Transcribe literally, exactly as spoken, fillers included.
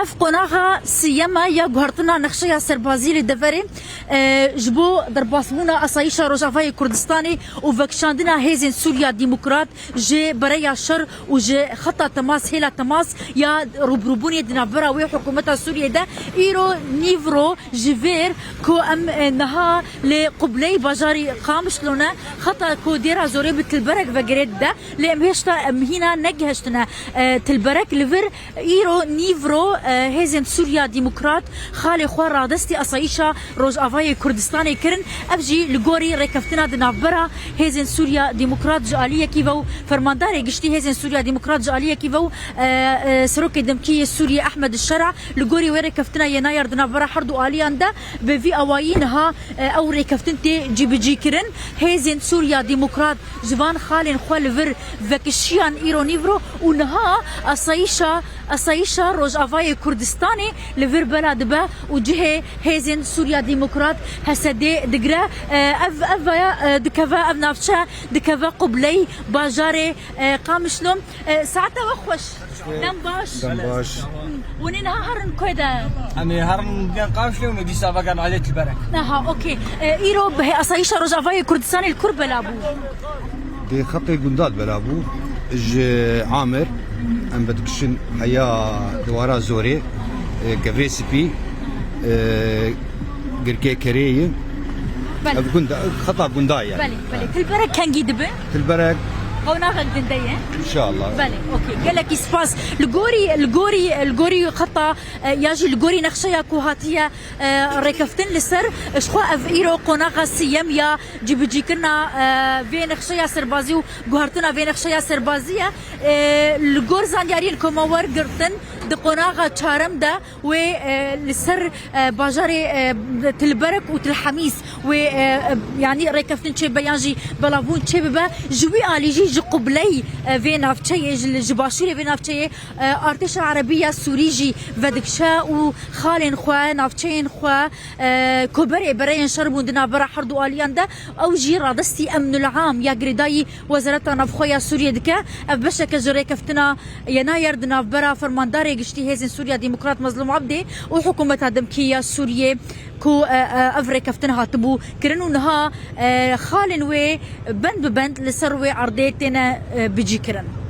Ev qonaxa siyem e ya guhertina nexşeya serbazî li deverê, e, ji bo derbasbûna asayîşa Rojavayê Kurdistanê û vekişandina hêzên Sûriya Demokrat ji bereya şer û ji xeta temas, hêla temas ya rûbirûbûnê di navbera wê hikûmeta Sûriyê de. Îro nîvro ji vêr ku em, e, niha li qubleyê bajarê Qamişlo ne, xeta ku Dêra Zorê bi Tilberek ve girê dide, lê em hêşta, em hîna negihiştine, e, Tilberek. Li vir îro nîvro, e, hêzên Sûriya Demokrat xalê xwe radestî asayîşa Rojavayê Kurdistanê kirin. Ev jî li gorî rêkeftina di navbera hêzên Sûriya Demokrat ji aliyekî ve û fermandarê giştî hêzên Sûriya Demokrat ji aliyekî ve û, e, e, serokê demkî yê Sûriyê Ehmed Şera, li gorî wê rêkeftina yê nayar di navbera her du aliyan de, bi vî awayî niha, e, ew rêkeftin tê cîbicî kirin. Hêzên Sûriya Demokrat ji van xalên xwe li vir vekişiyan îro nîvro û niha asayîşa, asayîşa Rojavayê Kurdistanê li vir bela dibe û cihê hêzên Sûriya Demokrat H S D digire. E, ev, ev veya, e, dikeve, ev navçe dikeve qubleyê bajarê, e, Qamişlo. E, saeta we xweş. Dem baş. Dem baş. Hûn ê niha herin ku de? Em ê herin bên Qamişlo û dîsa vegerin aliyê Tilberek. Aha, okey. E, îro bi asayîşa Rojavayê Kurdistanê li kur bela bû? Di xetê gunda bela bû. Ji Amir em vedikişin heya Dewara Zorê, e, Kevrê Spî, e, Girkê Kerê ye. Belê. Ev gunda, xeta gunda ye. Belê, belê. Tilberek kengî dibe? Tilberek. Qonaxek din de ye? İnşallah. Belê, okey. Gelekî spas. Li gorî, li gorî, li gorî xeta, e, ya jî li gorî nexşeya ku hatiye, e, rêkeftin li ser, ji xwe ev îro qonaxa siyem ya cîbicîkirina, e, vê nexşeya serbazî û guhertina vê nexşeya serbazî ye. E, li gor zanyariyên ku me wergirtin, di qonaxa çarem de wê, e, li ser, e, bajarê, e, Tilberek û Tilhemîs wê, e, e, yanî rêkeftin çêbibe yan jî belavbûn çêbibe. Ji wî alî jî ji qubleyê, e, vê navçeyê, ji, ji başûrê vê navçeyê, e, artêşa erebî ya Sûrî jî vedikişe û xalên xwe, navçeyên xwe, e, ku berê bereyên şer bûn di navbera her du aliyan de, ew jî radestî emnul am ya girêdayî Wezareta Navxwe ya Sûriyê dike. Ev beşeke ji rêkeftina ye nayar di navbera Fermandarê Giştî Hêzên Sûriya Demokrat Mezlûm Abdê û hikûmeta demkî ya Sûriyê ku, e, e, ev rêkeftin hatibû kirin û niha, e, xalên wê bend bi bend li ser wê erdê têne, e, bicîkirin.